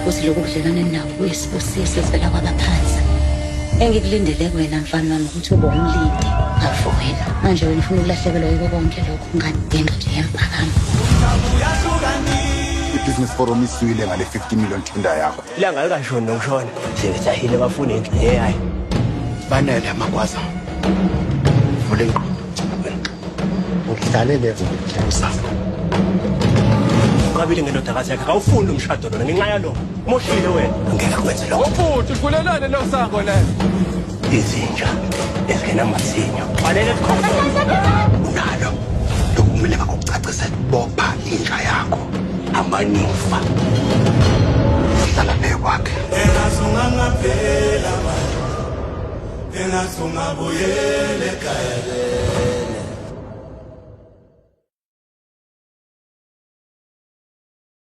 Ukuthi lokhu budlelwane nabo kuyisibusiso esivela kwabaphansi. Engikulindele kuwena mfana wami ukuthi ube umlindi ngafowena. Manje wena ufuna ukulahlekelwa yiko konke lokhu ngani ngenxa nje yempakamo. I-business forum iswile ngale 50 million tender yakho. Ilanga likashoni nokushona. Sengijahile bafuna ingxenye yayo. Banele amagwaza. Vule ingqondo. Ngidlalele kusasa. Uqabile ngendodakazi yakhe kawufuni umshado lona ngenxa yalo. Moshile wena. Ngeke kwenze lokho. Ubhuti uvulelane nosango lelo. Izinja ezingenamazinyo. Balele esikhona. Unalo. Lokumele bakucacise bopha inja yakho. Hambani ufa. Hlala phezu kwakhe. Engathi ungangaphela manje, engathi ungabuyela ekhaya.